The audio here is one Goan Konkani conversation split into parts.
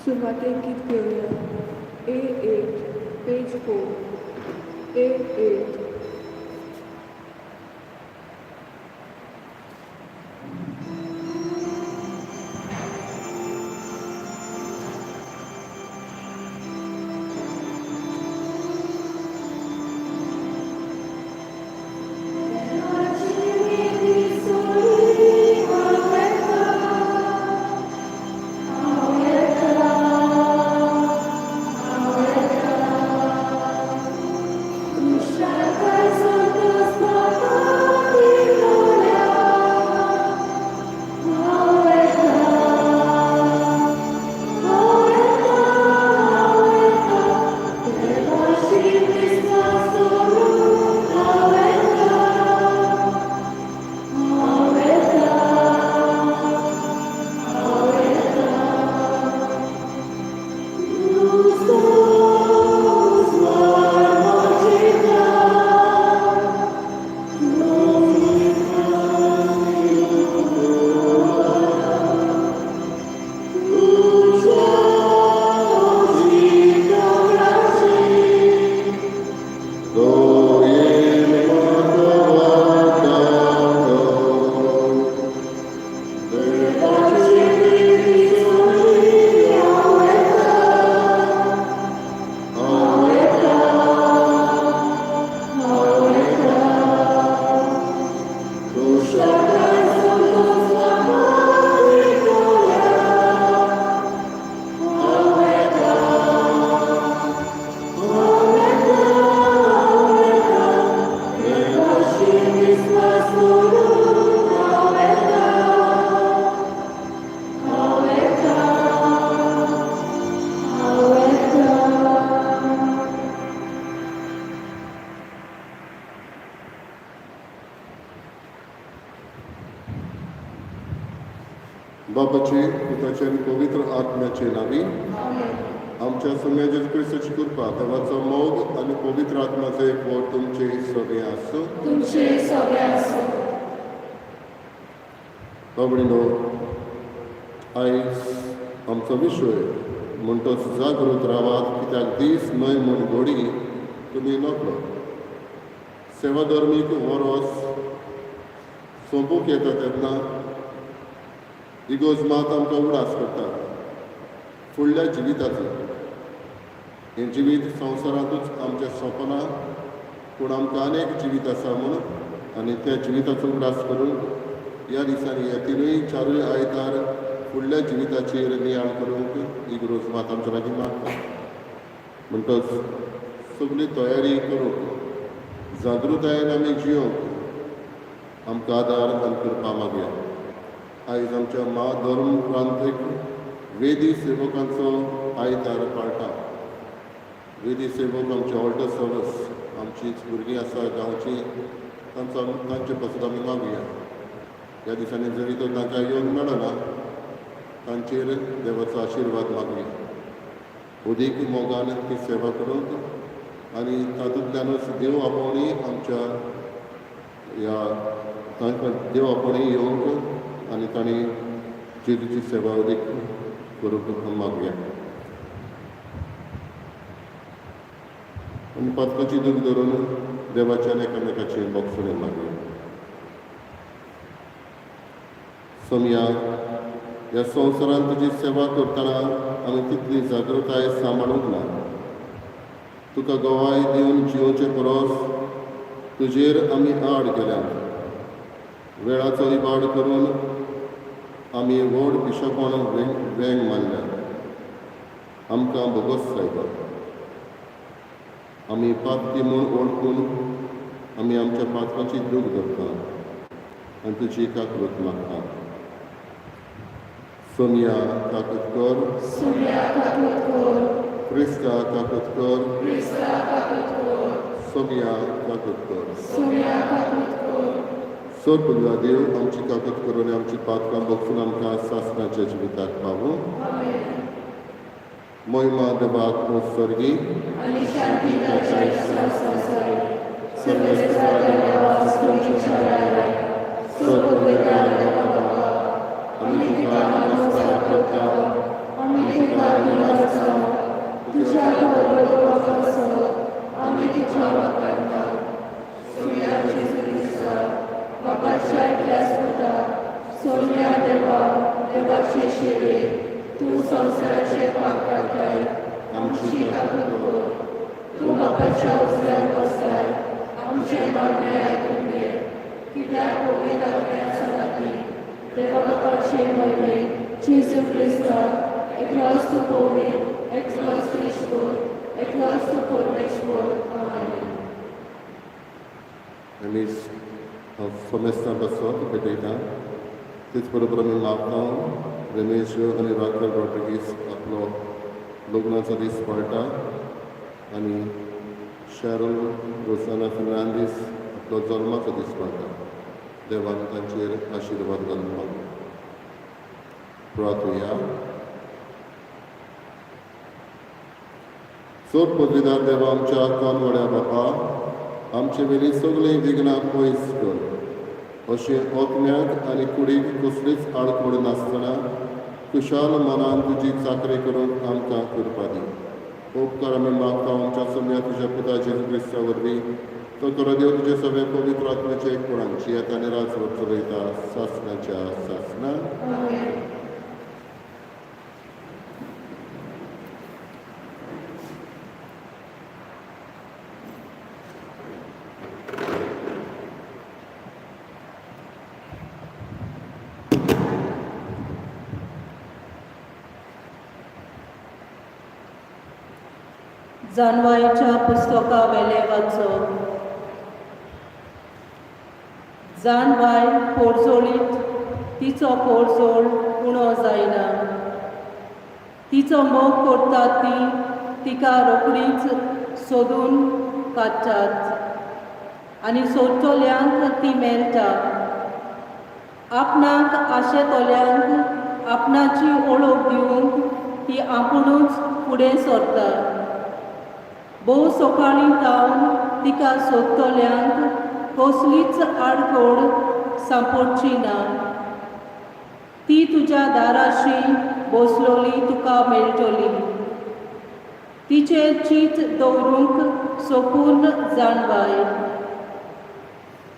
सुरवातेक गीत घेवया. A8, page 4. A8. बापाचे, पुताचे आनी पवित्र आत्म्याचे नांवी. आमच्या सोम्या जेजू क्रिस्ताची कृपा, देवाचो मोग आनी पवित्र आत्म्याचो एकवट तुमचे सगळे आसूं. तुमचे सगळे आसूं. बाबडीनो, आयज आमचो विशय म्हणटच जागृत रावात, कित्याक दीस न्हय म्हूण घोडी तुमी नकळो. सेवाधर्मीक वरोस सोंपूंक येता तेन्ना इगोर्ज मात आमकां उगडास करता फुडल्या जिविताचो. हें जिवीत संवसारांतूच आमचें सोंपना, पूण आमकां अनेक जिवीत आसा म्हूण आनी त्या जिविताचो उगडास करून ह्या दिसांनी ह्या तिनूय चारूय आयतार फुडल्या जिविताचेर नियाळ करूंक इगोर्ज मात आमच्या लागीं मागता. म्हणटच सगळी तयारी करूंक, जागृतायेन आमी जियोंक आमकां आदार आनी कृपा मागया. आयज आमच्या मा धर्म प्रांतीक वेदी सेवकांचो आयतार पाळटा. वेदी सेवक आमचे ऑल्टर सर्वस, आमचीच भुरगीं आसा गांवची, तांचो तांचे पासत आमी मागुया. ह्या दिसांनी जरी तर तांकां येवंक मेळना, तांचेर देवाचो आशिर्वाद मागुया, अदीक मोगान ती सेवा करूंक आनी तातूंतल्यानूच देव आपोवणी आमच्या ह्या तांकां देव आपोवणी येवंक आनी तांणी जेजूची सेवा अदीक करूंक मागुया. आनी पातकाची दूख धरून देवाच्या एकामेकाची बोगसणी मागुया. सोमया, ह्या संवसारांत तुजी सेवा करतना आमी तितली जागृताय सांबाळूंक ना. तुका गवाय दिवन जियोवचे परस तुजेर आमी आड गेल्यात. वेळाचो इबाड करून आमी व्हड पिशेपण वेंग मारल्या. आमकां भोगोस सायबा. आमी पातकी म्हूण वळखून आमी आमच्या पातकाची दूख धरता आनी तुजी काकूत मागता. सोमया, काकूत कर. सोम्या, काकूत कर. क्रिस्ता, काकूत कर. क्रिस्ता, काकूत कर. सोमया, काकूत कर. सोम्या, काकूत कर. सोर देव आमची काकूत करून आमची पातकां बगसून आमकां सासणाच्या जिविताक पावूं. महिमा देवाक स्वर्गी आनी शांती ताच्या इश्टा संवसारी. सर्वेस्परा देवा, तुमची शरणाय. सर्व देवा बाबा, आमी तुका नमस्कार करता, आमी तुका. तुज्या वैभवा पासत आमी तुज्या वाखाणता. सोम्या जेजू क्रिस्ता, बापाच्या एकल्याच पुता, सोम्या देवा, देवाचे शेरे, तूं संवसाराचे पाप काडटाय, आमची काकूट कर. तूं बापाच्या उजव्यान बसताय, आमचें मागणें आयकून घे. कित्याक पवित्र आत्म्याच्या खातीर देवा बापाचे महिमे जेजू क्रिस्ता, एकलोच तूं पवित्र, एकलोच तूं ईश्वर, एकलोच तूं परमेश्वर. आमेन. आमी समेस्तां पासत भेटयता. तेच बरोबर आमी मागता, रमेश आनी राखेल रॉड्रिगीस आपलो लग्नाचो दीस पाळटा आनी शॅरल रोसाना फेर्नांदीस आपलो जल्माचो दीस पाळटा. देवान तांचेर आशिर्वाद घालून. प्रार्थुया. चड पदवीदार देवा, आमच्या कोनवड्या बापा, आमचे वेली सगळीं विघ्नां पयस कर. अशें आत्म्याक आनी कुडीक कसलीच आडखळ नासतना खुशाल मनान तुजी चाकरी करूंक आमकां कृपा दी. उपकार आमी मागता आमच्या सोम्या तुज्या पुता जेजू क्रिस्ता वरवीं. तो खरो देव, तुजे सगळे पवित्र आत्म्याचे एकपणान जियेता आनी राजवट चलयता सासणाच्या सासणां. आमेन. जानवायच्या पुस्तका वेले वाचो. जानवाय पोरजोळीत, तिचो पोरजोळ उणो जायना. तिचो मोग करता ती तिका रोखडीच सोदून काडटात आनी सोदतल्यांक ती मेळटा. आपणाक आशेतल्यांक आपणाची वळख दिवंक ती आपुणूच फुडें सरता. भोव सकाळीं थावन तिका सोदतल्यांक कसलीच आडखळ सांपडची ना. ती तुज्या दाराशी बसलोली तुका मेळटली. तिचेर चीत दवरूंक सोपून जाणवाय.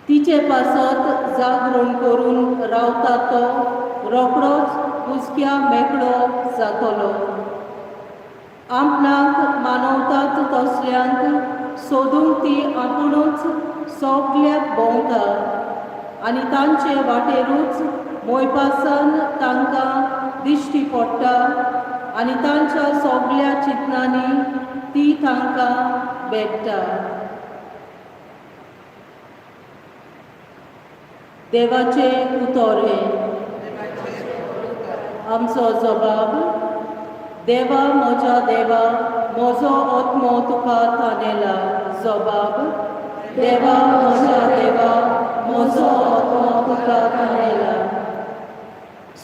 तिचे पासत जागरण करून रावता तो रोखडोच हुसक्या मेकळो जातलो. आपणाक मानवतात तसल्यांक सोदूंक ती आपुणूच सगल्याक भोंवता आनी तांचे वाटेरूच मोयपासान तांकां दिश्टी पडटा आनी तांच्या सगल्या चिंतनांनी ती तांकां भेट्टा. देवाचें उतर हें. आमचो जबाब. देवा म्हज्या देवा, म्हजो आत्मो तुका तानेला. जबाब. देवा म्हज्या देवा, म्हजो आत्मो तुका तानेला.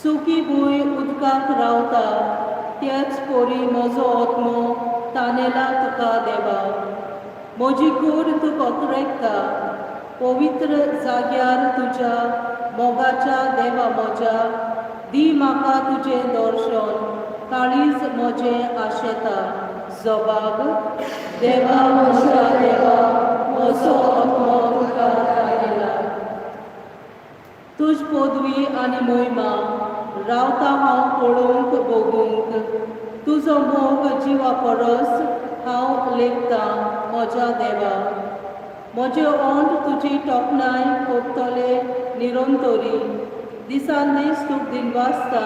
सुकी भूंय उदकाक रावता त्याच परी म्हजो आत्मो तानेला तुका देवा. म्हजी कूड तूं कोतरेकता पवित्र जाग्यार तुज्या मोगाच्या. देवा म्हज्या, दी म्हाका तुजें दर्शन, काळीज म्हजें आशेता. जबाब. देवा म्हज्या देवा, म्हजो आत्मो तुका तानेला. तुज पदवी आनी मोहिमा रावता हांव पळोवंक भोगूंक. तुजो मोग जिवा परस हांव लेखतां म्हज्या देवा. म्हजे ओंठ तुजी तोखणाय करतले निरंतरी. दिसान दीस तूं दिनवासता,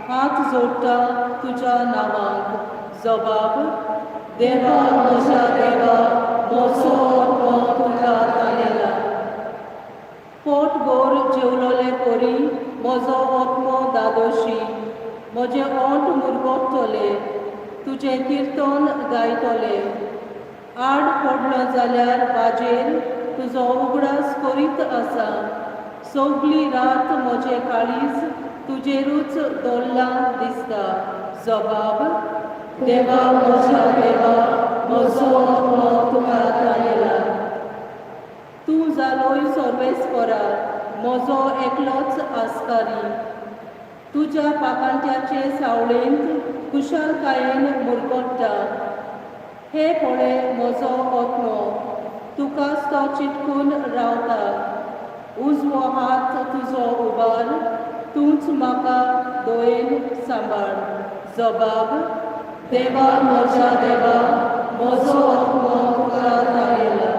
हात जोडटा तुज्या नांवाक. जबाब. देवा म्हज्या देवा, म्हजो आत्मो तुका तानेला. पोट भर जेवलोले परी म्हजो आत्मो दादोशी. म्हजे ओंठ मुरगोतले तुजें किर्तन गायतले. आड पडलो जाल्यार बाजेर तुजो उगडास करीत आसा. सगली रात म्हजें काळीज तुजेरूच दवरलां दिसता. जबाब. देवा म्हज्या देवा, म्हजो आत्मो तुका तानेला. तूं जालोय सर्वेस्परा, म्हजो एकलोच आस्कारी. तुज्या पाकांट्याचे सावळेंत खुशालकायेन मुरगट्टा. हे पळय म्हजो आत्मो तुकाच तो चिटकून रावता. उजवो हात तुजो उबार, तूंच म्हाका दोयेन सांबाळ. जबाब: देवा म्हज्या देवा, म्हजो आत्मो तुका ताळयला.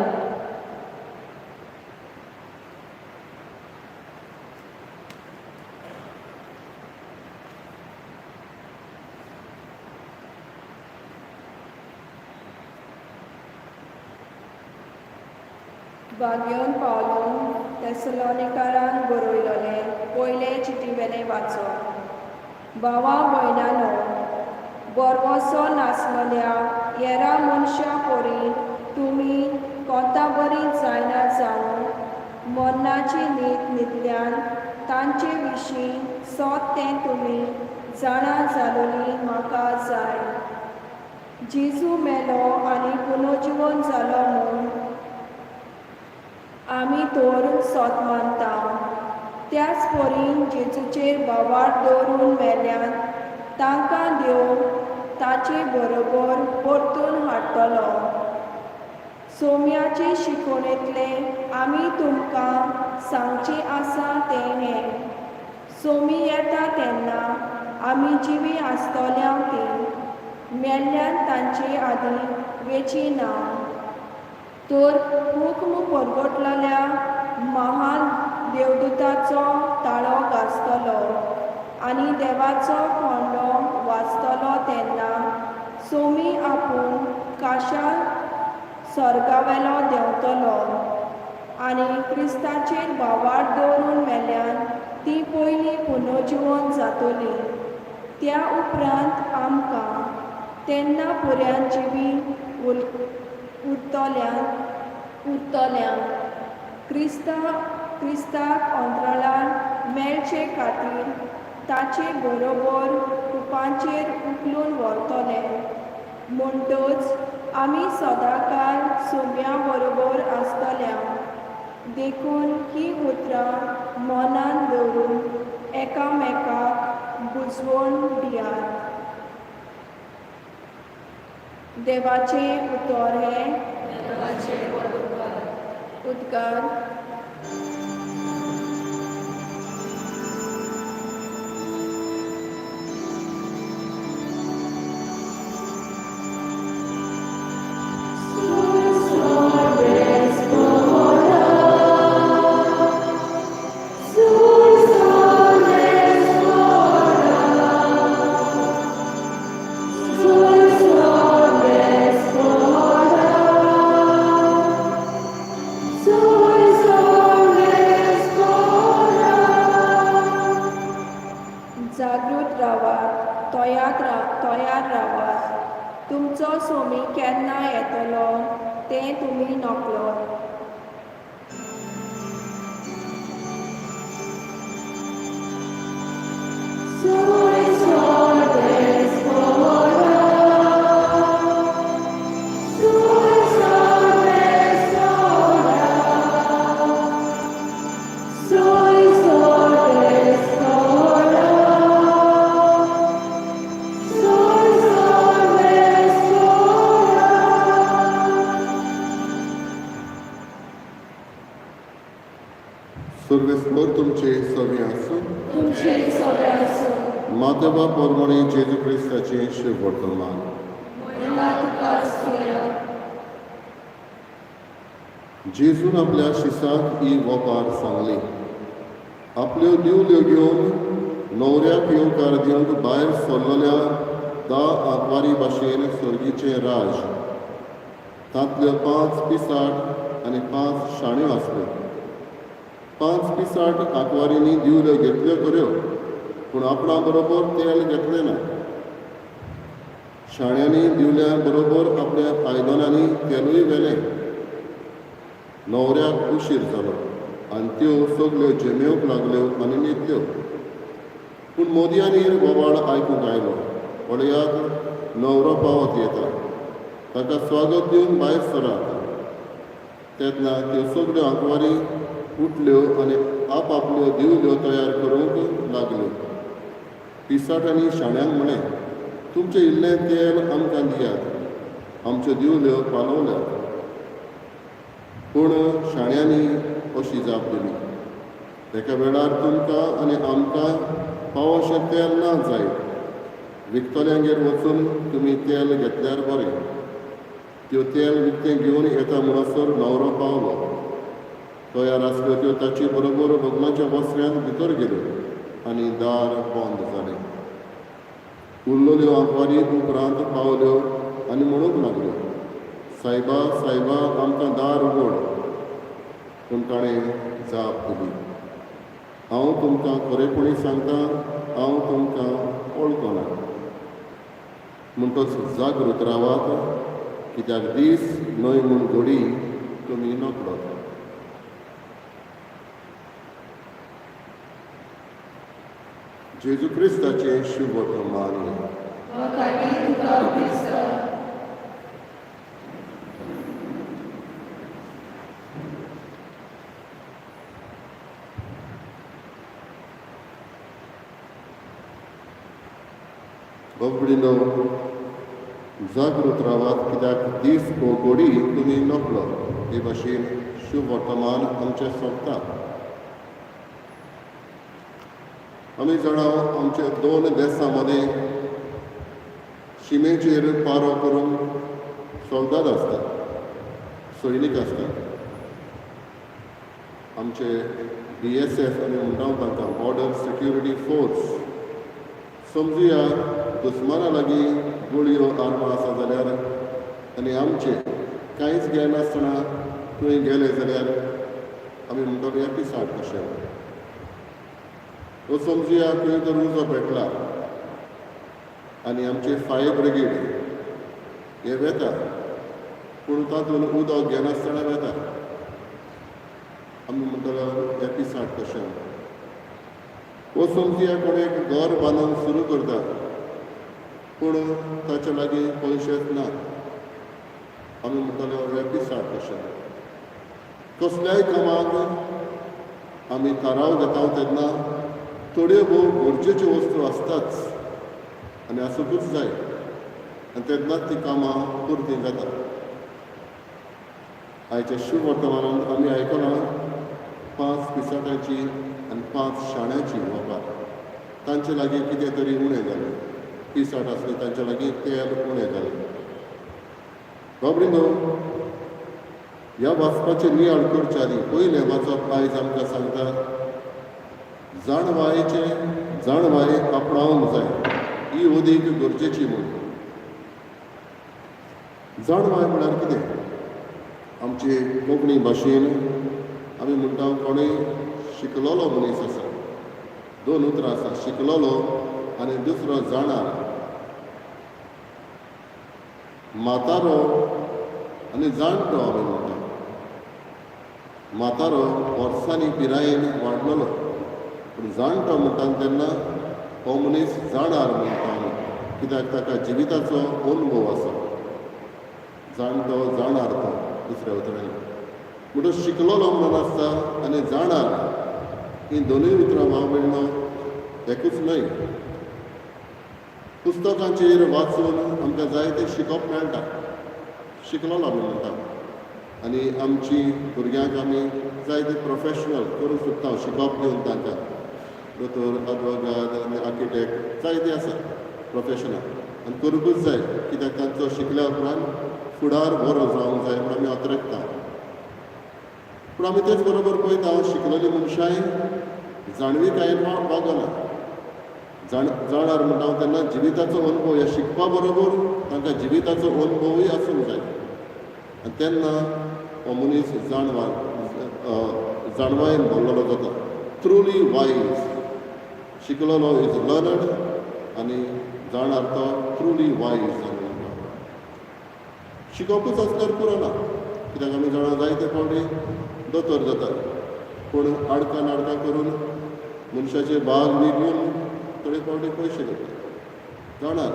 भाग्योन पावलून तेसलोनिकारांक बरयलोलें पयले चिटीवेलें वाचप. भावा भयणांनो, बरवसो नासलेल्या येरा मनशां परी तुमी कोता बरी जायना जावन मरणाची न्हीद न्हिदल्यान तांचे विशीं सोद तें तुमी जाणा जालोली म्हाका जाय. जेजू मेलो आनी पुनर्जिवन जालो म्हूण आमी तर सोत मानता, त्याच परी जेजूचेर भावार्थ दवरून मेल्यान तांकां देव ताचे बरोबर परतून हाडटलो. सोम्याचे शिकवणेंतलें आमी तुमकां सांगचें आसा तें हें: सोमी येता तेन्ना आमी जिवी आसतल्या तीं मेल्ल्यान तांचे आदीं वेची ना, तर हुक्म परगटलेल्या महान देवदूताचो ताळो गाजतलो आनी देवाचो कोंडो वाजतलो तेन्ना सोमी आपूण काशा सर्गावेलो देंवतलो आनी क्रिस्ताचेर भावार्थ दवरून मेल्यान ती पयलीं पुनर्जिवन जातली. त्या उपरांत आमकां तेन्ना पुऱ्यान जिवी उरतल्या क्रिस्ताक अंतराळार मेळचे खातीर ताचे बरोबर कुपांचेर उखलून व्हरतले. म्हणटच आमी सदांकाळ सोम्या बरोबर आसतल्या. देखून ही उतरां मनान दवरून एकामेकाक बुजवण दियात. देवाचें उतर हें. उद्गार. जागृत रावात, तयार रावात. तुमचो सोमी केन्ना येतलो तें तुमी नकळत. सर्वेस्पर तुमचे सवी आसूं. तुमचे सगळे आसूं. मातेवा पोरमणे जेजू क्रिस्ताचें शिववर्तमान. मोहिमा तुका स्तुत्या. जेजून आपल्या शिसाक ही वपार सांगली. आपल्यो दिवल्यो घेवन न्हवऱ्याक येवकार दिवंक भायर सरलेल्या 10 आंकवारी भाशेन सर्गीचें राज. तांतल्यो 5 पिसाट आनी 5 शाण्यो आसल्यो. 5 पिसाट आंकवारींनी दिवल्यो घेतल्यो खऱ्यो, पूण आपणा बरोबर तेल घेतलें ना. शाण्यांनी दिवल्या बरोबर आपल्या आयदनांनी तेलूय व्हेलें. न्हवऱ्याक उशीर जालो आनी त्यो सगल्यो झेमेवंक लागल्यो आनी न्हिदल्यो. पूण मोदयांनी बोवाळ आयकूंक आयलो, पळयात, न्हवरो पावत येता, ताका स्वागत दिवन भायर सरात. तेन्ना त्यो सगल्यो आंकवारी उठल्यो आनी आपआपल्यो दिवल्यो तयार करूंक लागल्यो. पिसाटांनी शाण्यांक म्हळें, तुमचें इल्लें तेल आमकां दियात, आमच्यो दिवल्यो पालवल्यात. पूण शाण्यांनी अशी जाप दिली, एका वेळार तुमकां आनी आमकां फावोशें तेल ना जायत. विकतल्यांगेर वचून तुमी तेल घेतल्यार बरें. त्यो तेल विकतें घेवन येता म्हणसर न्हवरो पावलो. तयार आसल्यो त्यो ताचे बरोबर लग्नाच्या वसऱ्यांत भितर गेल्यो आनी दार बंद जालें. उरलेल्यो आंकवारी उपरांत पावल्यो आनी म्हणूंक लागल्यो, सायबा सायबा, आमकां दार उगड. पूण ताणें जाप दिली, हांव तुमकां खरेपणी सांगता, हांव तुमकां वळखना. म्हणटच जागृत रावात, कित्याक दीस न्हय म्हूण घडी तुमी नकळत. जेजू क्रिस्ताचें शुभवर्तमान. वाखाणीं तुका क्रिस्ता. बाबडीनो, जागृत रावात, कित्याक दीस वो घडी तुमी नकळत. हे भाशेन शुभवर्तमान आमचें सोंपता. आमी जाणा, आमच्या दोन देसां मदें शिमेचेर पारो करून सोल्दाद आसतात, सैनीक आसतात. आमचे BSF आमी म्हणटा तांकां, बॉर्डर सिक्युरिटी फोर्स. समजुया दुस्माना लागीं गुळयो आर्मां आसा जाल्यार आनी आमचे कांयच घेनासतना थंय गेले जाल्यार आमी म्हणटले हें पिसाट कशें. तो समजुया खंय तर उजो पेटला आनी आमचे फायर ब्रिगेड हे वेता, पूण तातूंत उदक घेनासतना वेता, आमी म्हणटले हें पिसाट कशें. वो समजुया कोण एक घर बांदूंक सुरू करता, पूण ताचे लागीं पयशेच ना, आमी म्हणटले हें पिसाट कशें. कसल्याय कामाक आमी थाराव घेता तेन्ना थोड्यो भोव गरजेच्यो वस्तू आसताच आनी आसूंकूच जाय, आनी तेन्नाच ती कामां पुरतीं जाता. आयच्या शुभवर्तमानान आमी आयकलां 5 पिसाटांची आनी 5 शाण्याची वपार. तांचे लागीं कितें तरी उणें जालें, पिसाट आसलें तांचे लागीं तेल उणें जालें. बाबडीनो, ह्या वाचपाचें नियाळ करचे आदीं पयलें वाचप आयज आमकां सांगता, जाणवायेचें जाणवाय आपणावंक जाय, ही अदीक गरजेची म्हूण. जाणवाय म्हळ्यार कितें? आमचे कोंकणी भाशेन आमी म्हणटा कोणूय शिकलोलो मनीस आसा. दोन उतरां आसा, शिकलोलो आनी दुसरो जाणार. म्हातारो आनी जाणटो आमी म्हणटा. म्हातारो वर्सांनी पिरायेन वाडलेलो, पूण जाणटो म्हणटा तेन्ना हो मनीस जाणार म्हणटा आमी, कित्याक ताका जिविताचो अनुभव आसा. जाणटो जाणार तो दुसऱ्या उतरांनी. म्हणटच शिकलोलो म्हणून आसता आनी जाणार हीं दोनूय उतरां भाव भयणो एकूच न्हय. पुस्तकांचेर वाचून आमकां जायतें शिकप मेळटा, शिकलोलो आमी म्हणटा, आनी आमची भुरग्यांक आमी जायते प्रोफेशनल करूंक सोदता, शिकप दिवन तांकां. दोतोर, आदवोगाद आनी आर्किटेक्ट जायते आसा प्रोफेशनां, आनी करूंकूच जाय, कित्याक तांचो शिकल्या उपरांत फुडार बरो जावंक जाय म्हूण आमी अतरेकता. पूण आमी तेच बरोबर पळयता, शिकलेली मनशांय जाणविकायेन वागना. जाणार म्हणटा तेन्ना जिविताचो अनुभव ह्या शिकपा बरोबर तांकां जिविताचो अनुभवूय आसूंक जाय, आनी तेन्ना हो मनीस जाणवायेन भरलेलो जाता, ट्रुली वायज. शिकलेलो is learned आनी जाणार तो ट्रुली वायज आमी म्हणटा. शिकपूच आसल्यार पुरो ना, कित्याक आमी जाणा जायते फावटी दोतोर जातात, पूण आडकां नाडकां करून मनशाचे भाग विकून थोडे फावटी पयशे करतात. जाणार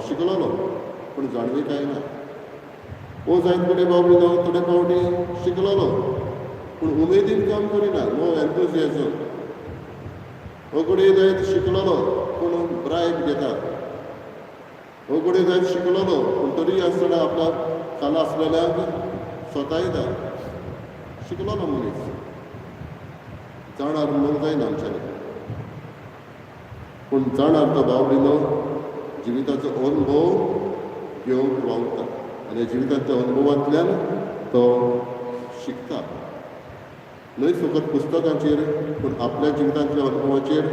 शिकलोलो पूण जाणविकाय ना. ओ जायत कडेन बाबडी थोडे फावटी शिकलोलो पूण उमेदीन काम करिना, नो एन्थुजियाजम. हो कडेन जायत शिकलोलो पूण ब्रायब घेता. हो घडये जायत शिकलोलो, पूण तरी आसतना आपल्या खाला आसलेल्यांक सतायता. शिकलोलो मनीस. जाणार म्हणूंक जायना आमच्यांनी, पूण जाणार तो बावडिनो जिविताचो अनुभव घेवंक वावुरता आनी जिविताच्या अनुभवांतल्यान तो शिकता. न्हय फकत पुस्तकाचेर, पूण आपल्या जिवितांतल्या अनुभवाचेर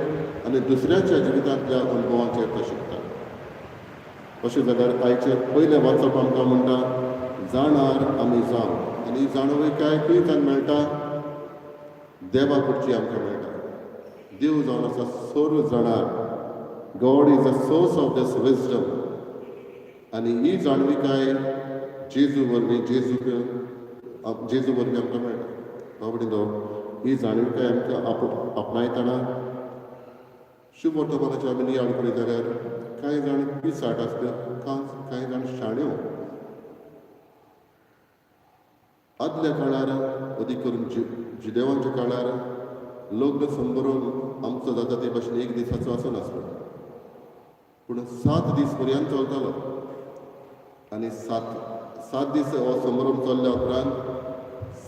आनी दुसऱ्याच्या जिवितांतल्या अनुभवाचेर तो शिकता. अशें जाल्यार आयचें पयलें वाचप आमकां म्हणटा, जाणार आमी जावं. आनी जाणविकाय खंयच्यान मेळटा? देवा कडची आमकां मेळटा. देव जावन आसा सर्व जाणार. God is a source of this wisdom. आनी ही जाणविकाय जेजू वरवीं, जेजूक जेजू वरवीं आमकां मेळटा. बाबडींनो, ही जाणविकाय आमकां आपणायतना शुभ वर्तमानाचे आमी नियाळ करीत जाल्यार कांय जाण पिसाट आसल्यो, कांय जाण शाण्यो. आदल्या काळार, अदीक करून जुदेवांच्या काळार, लग्न समारंभ आमचो जाता ते भाशेन एक दिसाचो आसनासलो, पूण 7 दीस पर्यंत चलतालो. आनी सात सात दीस हो समारंभ चल्ल्या उपरांत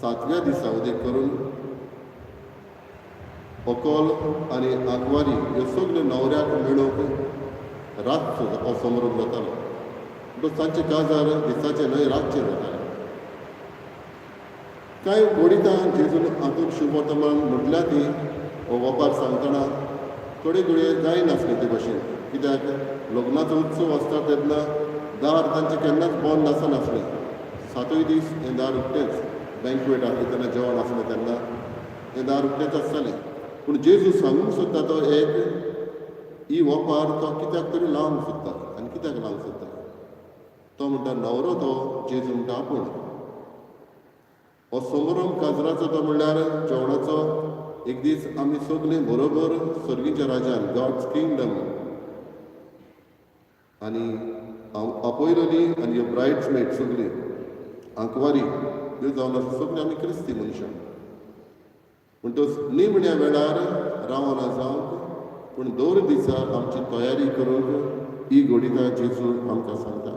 सातव्या दिसा अदीक करून व्हंकल आनी आंकवारी ह्यो सगल्यो न्हवऱ्याक मेळोवंक रातचो हो समारंभ जातालो. म्हणटच तांचें काजार दिसाचें न्हय, रातचें जातालें. कांय घडितां जेजून हातूंत शुभ वर्तमान म्हटल्या ती हो वपार सांगतना थोडे घडये जायनासली ते भशेन, कित्याक लग्नाचो उत्सव आसता तेन्ना दार तांचें केन्नाच बंद आसनासलें. सातूय दीस हें दार उक्तेंच. बँकवेट आसलें तेन्ना, जेवण आसलें तेन्ना हें दार उक्तेंच आसतालें. पूण जेजू सांगूंक सोदता तो एक ही वपार तो कित्याक तरी लावंक सोदता. आनी कित्याक लावंक सोदता? तो म्हणटा, न्हवरो तो जेजू म्हणटा आपूण. हो समारंभ काजराचो तो म्हणल्यार जेवणाचो. एक दीस आमी सगळीं बरोबर सर्गीच्या राजान, गॉड्स किंगडम, आनी आपयलेली आनी ह्यो ब्रायड्स मेड सगळीं आंकवारी ह्यो जावन आसा सगळीं आमी क्रिस्ती मनशां. म्हणटच निमण्या वेळार रावना जावंक, पूण दर दिसा आमची तयारी करूंक ही घडितां जेजू आमकां सांगता.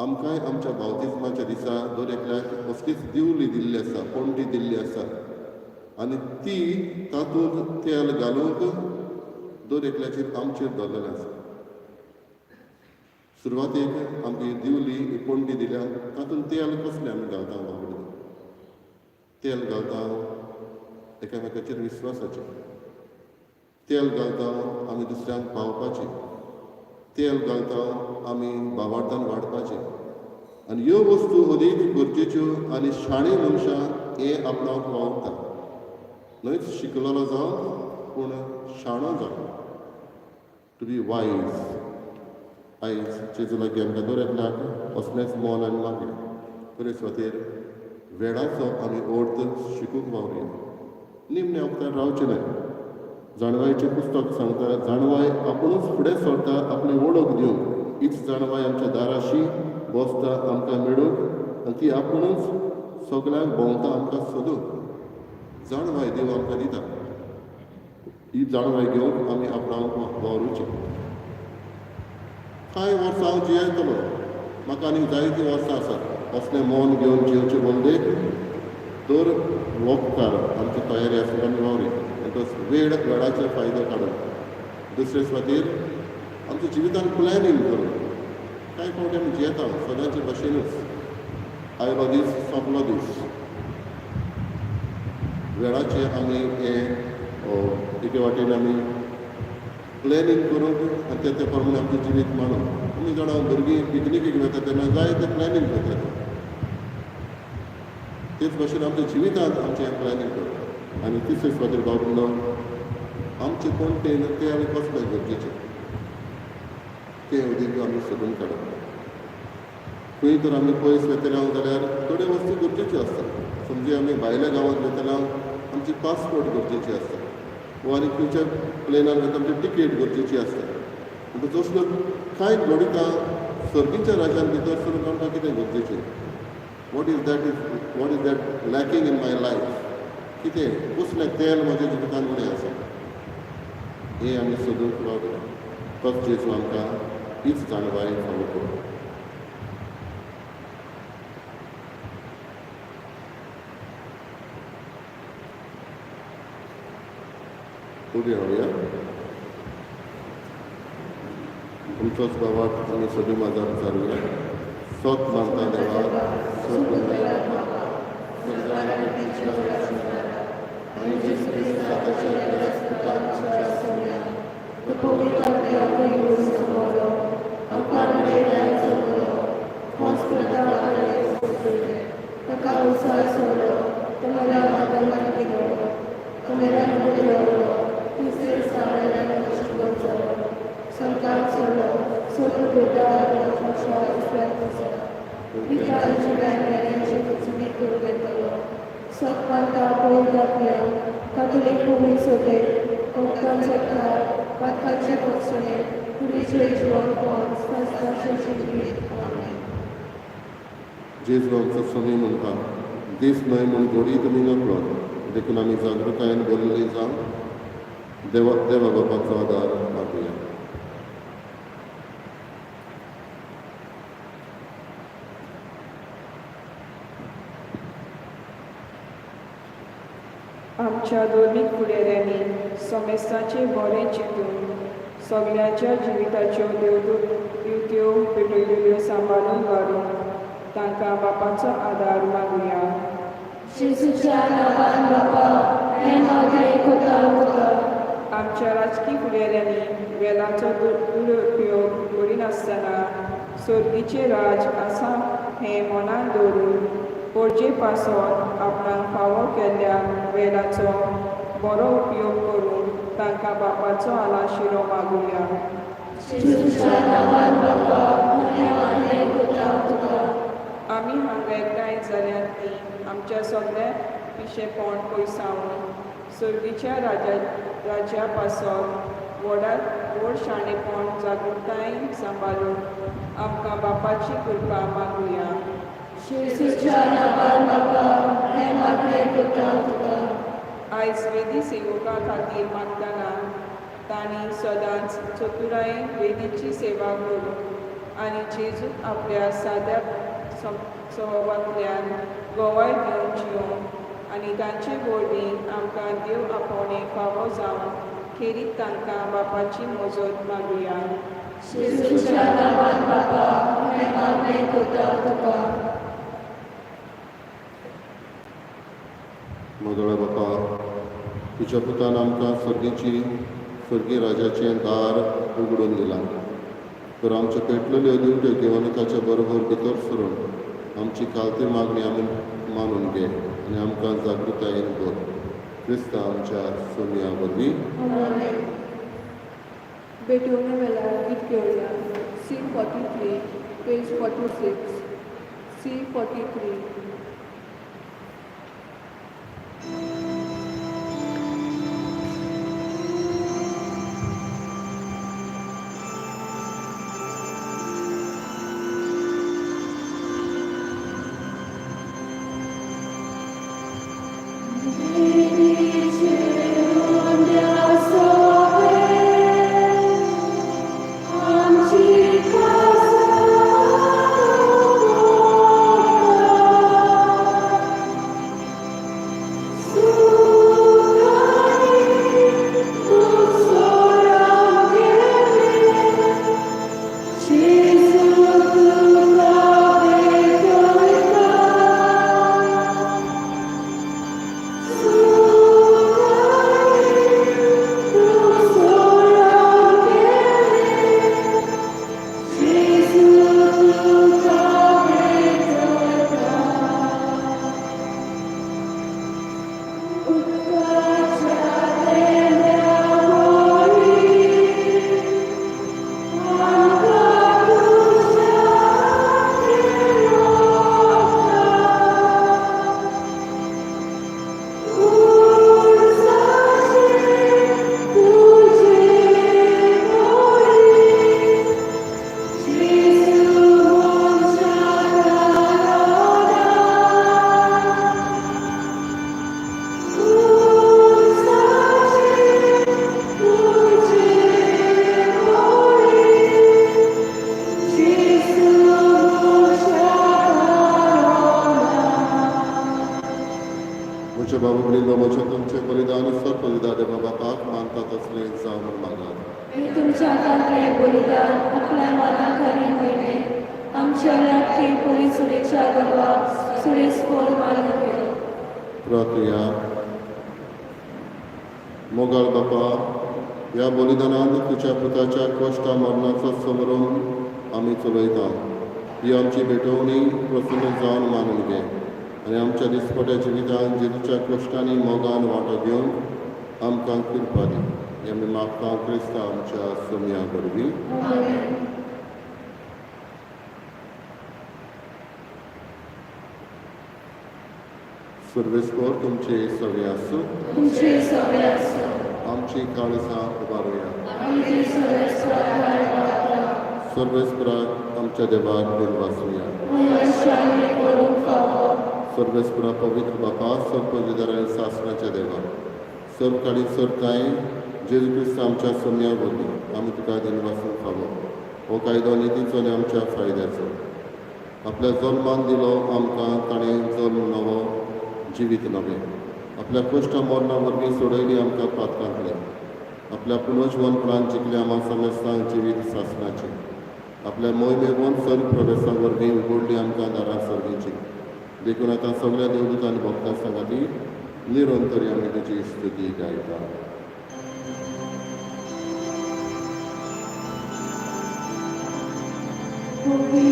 आमकांय आमच्या बावतिज्माच्या दिसा दर एकल्याक असलीच दिवली दिल्ली आसा, पणटी दिल्ली आसा आनी ती तातूंत तेल घालूंक दर एकल्याचेर आमचेर दवरलेलें आसा. सुरवातेक आमकां ही दिवली, ही पणटी दिल्या, तातूंत तेल कसलें आमी घालता बाबडी? तेल घालता एकामेकाचेर विस्वासाचें तेल घालता, आमी दुसऱ्यांक पावपाचें तेल घालता, आमी भावार्थान वाडपाचें. आनी ह्यो वस्तू अदीक गरजेच्यो आनी शाणे मनशां हें आपणाक वावुरता. न्हयच शिकलेलो जावं, पूण शाणो जावं, टू बी वायज. आयज जेजू लागीं आमकां दर एकल्याक असलेंच मोल आनी मागीर बरे सुवातेर वेळाचो आमी अर्थ शिकूंक वावरुया. निमण्या वखदार रावचें न्हय. जाणवायचें पुस्तक सांगता, जाणवाय आपुणूच फुडें सरता आपली वळख दिवंक. हीच जाणवाय आमच्या दाराशी बसता आमकां मेळूंक आनी ती आपुणूच सगळ्यांक भोंवता आमकां सोदूंक. जाणवाय देव आमकां दिता. ही जाणवाय घेवंक आमी आपणाक वावरुचें. कांय वर्सां हांव जियेतलो, म्हाका आनीक जायतीं वर्सां आसात, असलें मन घेवन जियेवचें बदलेक दर वखदार आमची तयारी आसली आमी वावरी. म्हणटच वेळ वेळाचो फायदो काडून दुसरे सुवातेर आमच्या जिवितान प्लॅनिंग करून. कांय फावटी आमी जियेता सदांचे भशेनूच, आयलो दीस सोंपलो दीस. वेळाचें आमी हें एके वाटेन आमी प्लॅनिंग करूंक आनी ते ते प्रमाणे आमचें जिवीत मांडून. आमी जाणा, भुरगीं पिकनिकेक वता तेन्ना जाय तें प्लॅनिंग करतात. तेच भशेन आमच्या जिवितांत आमचें प्लॅनिंग करप. आनी तिसरे सुवातेर बाबलो, आमचे पणटेन तें आमी कसलें गरजेचें तें उदीक आमी सोदून काडप. खंय तर आमी पयस वेतले जाल्यार थोड्यो वस्तू गरजेच्यो आसता. समजी आमी भायल्या गांवांत वेतले, आमची पासपोर्ट गरजेची आसता वा आनी खंयच्या प्लेनार वता, आमची टिकेट गरजेची आसता. म्हणटच असल्यो कांय घडितां सर्गीच्या राज्यान भितर सरून आमकां कितें गरजेचें, what is that lacking in my life, कितें कसलें तेल म्हज्या जिवितान उणें आसा. हें आमी सोदूंक रावया. तोच जेजू आमकां हीच जाणवाय फावो करूं. उबी रावया. तुमचोच बाबाक आमी सगळीं माजार चारुया. सत मानता देवा, सत आनी जेजू क्रिस्ता ताच्या पुता आमच्या सोम्या, तो पवित्र येवन समोरो, जगलो, ताका उसार सोडलो, तो मला गेलो, तो मेल्यान उरलो, तिसरे दिसा जिवंत जालो, संकात सोडलो, स्वर्ग पिता जिव्यान पृथ्वी करून येतलो. सत मानता पवित्र आत्म्या, कातोलीक भूमी सोदे, कोंकण सरकार, पातकाचे भोगसणे, कुडीचे जिवनपण, संस्काराचे जिवीत. आमेन. जेजू आमचो स्वामी म्हणटा, दीस न्हय म्हूण घोडी तुमी नकळत, देखून आमी जागृतायेन बोल्ली जावन देवा देवा बापाचो आदार मागुया. आमच्या धर्मीक फुडाऱ्यांनी समेस्ताचें बरें चिंतून सगल्यांच्या जिविताच्यो दिवट्यो पेटयल्यो सांबाळून घालून तांकां बापाचो आदार मागुया. जेजूच्या नांवान बापा, हें मागणें कोता तुका. आमच्या राजकी फुडाऱ्यांनी वेलाचो दुरुपयोग करिनासतना सर्गीचें राज आसा हें मनान दवरून पोरजे पासत आपणाक फावो केल्ल्या वेलाचो बरो उपयोग करून तांकां बापाचो आलाशिरो मागुया. जेजूच्या नांवान बापा, हें मागणें कोता तुका. आमी हांगा एकठांय जाल्यात ती आमच्या सगळ्या पिशेपण पयसावन सर्गीच्या राज्या पासत व्हड शाणेपण जागृतायेन सांबाळून आमकां बापाची कृपा मागुया. जेजूच्या नांवान बापा, हें मागणें कोता तुका. आयज वेदी सेवका खातीर मागतना तांणी सदांच चतुरायेन वेदीची सेवा करून आनी जेजूक आपल्या साद्या स्वभावांतल्यान गवाय दिवन जियोवन आनी तांचे वरवीं आमकां देव आपोवणें फावो जावन खेरीत तांकां बापाची मजत मागुया. जेजूच्या नांवान बापा, हें मागणें कोता तुका. मोदोळ्या बापा, तुज्या पुतान आमकां सर्गीची सर्गी राजाचें दार उगडून दिलां, तर आमच्यो पेटलेल्यो दिवट्यो घेवन ताच्या बरोबर भितर सरून आमची खालती मागणी आमी मानून घे आनी आमकां जागृतायेन दवर. क्रिस्ता आमच्या सोमया वरवीं. आमेन. बेटवणे वेळार गीत घेवया. C 43, page 46, C 43. आमची कासा. पडबिंब म्हजें तुमचें बलिदान सर्पदिदा देवा बापाक मानता तसलें जावं म्हूण मागात. हे तुमच्या हातांतलें बलिदान आपल्या मना खरी म्हयने आमच्या लाटकी परी सुरेच्या देवा सुरेस्पोर मानून घेवं. प्रार्थया. मोगाळ बापा, ह्या बलिदानान तुज्या पुताच्या कश्टा मरणाचो समरून आमी चलयता. ही आमची भेटवणी प्रसन्न जावन मानून घे आनी आमच्या दिसपट्या जिवितान जेजूच्या कश्टांनी मोगान वांटो घेवन आमकां कृपा दी. हें आमी मागता क्रिस्ता आमच्या सोमया वरवीं. आमेन. सर्वेस्पर तुमचे सगळे आसूं. तुमचे सगळे आसूं. आमची काळजां उबारुया. आमी ती सर्वेस्परा मागता. सर्वेस्पराक आमच्या देवाक दिनवासुया. मनशांनी करूंक फावो. सर्वेस्परा, पवित्र बापा, सर्व आनी सासणाच्या देवा, सर्व काळी सरताय जेजू क्रिस्त आमच्या सोमया वरवीं आमी तुका दिनवासूंक फावो. हो कायदो नितीचो आनी आमच्या फायद्याचो. आपल्या जल्मान दिलो आमकां ताणें जल्म नवो, जिवीत नवें. आपल्या कश्ट मरणा वरवीं सोडयली आमकां पातकांतले. आपल्या पुनर्जिवनपणान जिखले आमा समेस्तांक जिवीत सासणाचें. आपल्या मोहिमेवन सर्व प्रवेसा वरवीं उगडली आमकां दारां सर्गीची. देखून आतां सगळ्या देवदूत आनी भक्तां सांगाती निरंतर आमी तुजी स्तुती गायता. पवी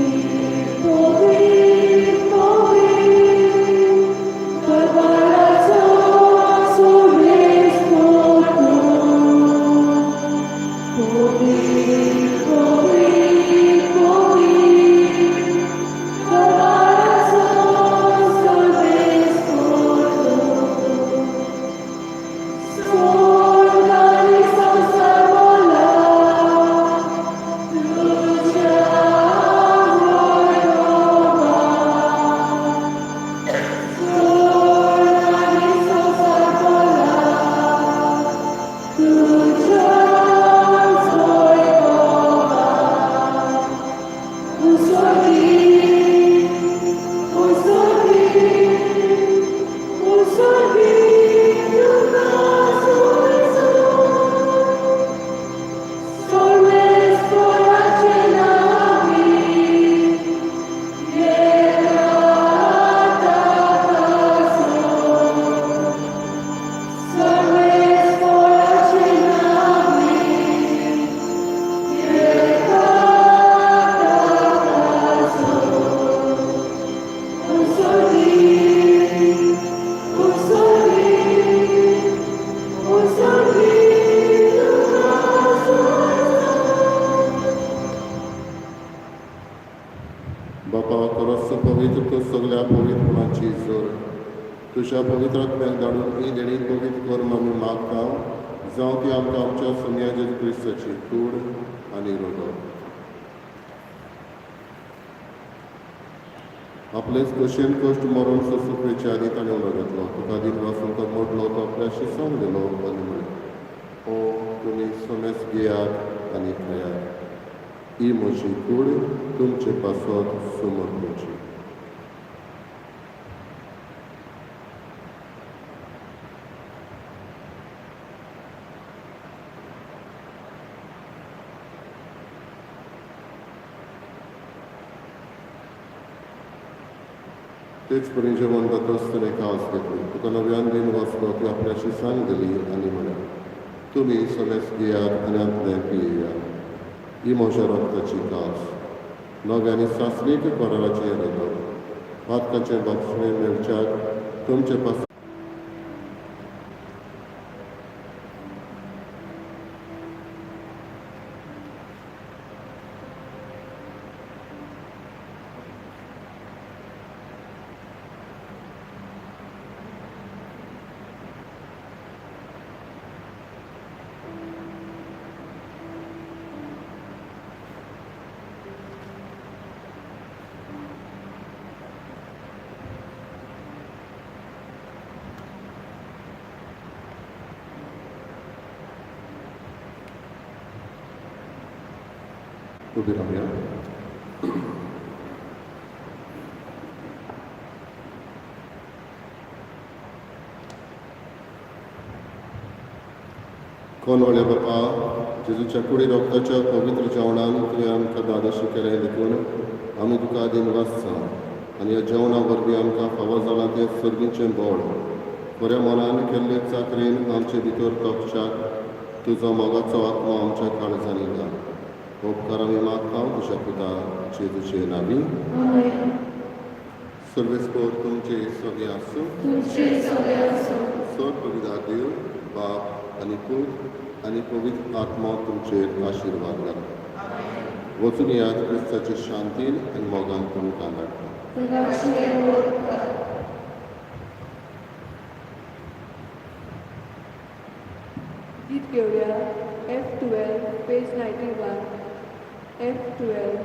पवी दरबाराचो सुरेस्पोर तूं. पवी पवी पवी दरबाराचो सुरेस्पोर तूं. स्वर्ग आनी संवसार भरला तुज्या वैभवान. स्वर्ग आनी संवसार भरला तुज्याच वैभवान. तूं स्वर्गी, तूं स्वर्गी, तूं स्वर्गी, तुका सुरेस्पोर. सर्वेस्पराचे नांवी येता ताकासो. सर्वेस्पराचे नांवी येता ताकासो. तूं स्वर्गी, तूं स्वर्गी, तूं स्वर्गी, तुका सुरेस्पोर. बापा, खरोच पवित्र तूं, सगळ्या पवित्रपणाची जोर. तुज्या पवित्र आत्म्याक धाडून ही देणी पवित्र कर म्हूण आमी मागता, जावं ती आमकां आमच्या सोमया जेजू क्रिस्ताची कूड आनी रगत. आपलेच कशेन कश्ट मरण सोंसूंक आदी ताणें उलो घेतलो, तुका दिनवासून तो मोडलो, तो आपल्या शिसांक दिलो आनी म्हळें, ओ तुमी समेस घेयात आनी खायात. ही म्हजी कूड तुमचे पासत समर्पची. तेच परी जेवण जातच ताणें कास घेतली, तुका नव्यान दिनवासलो, ती आपल्या शिसांक दिली आनी म्हळें, तुमी समेस घेयात आनी हांतलें पियेयात. ही म्हज्या रक्ताची कास, नव्या आनी सासणीक कराराचें रगत. पातकाचें बक्षणें मेळच्याक तुमचे पास उबी रावया. कोण बापा, जेजूच्या कुडी रोगताच्या पवित्र जेवणान तुवें आमकां धादोशी केलें देखून आमी तुका दिनवासता आनी ह्या जेवणा वरवीं आमकां फावो जालां तें सर्गीचें बळ बऱ्या मनान केल्ले चाकरेन आमचे भितर तोपच्याक तुजो मोगाचो आत्मो आमच्या काळजांनी घाल. उपकार आमी मागता तुज्या पुता जेजूचे नावी. आमेन. सर्वेस्पोर तुमचे सगळे आसूं. तुमचे सगळे आसूं. सर पवित्र देव बाप आनी पूत आनी पवित्र आत्मो तुमचेर आशिर्वाद घालता. वचून येयात, क्रिस्ताचे शांतीन आनी मोगान तुमकां धाडटा. देवाचे उपकार. गीत घेवया F 12, page 91, F 12.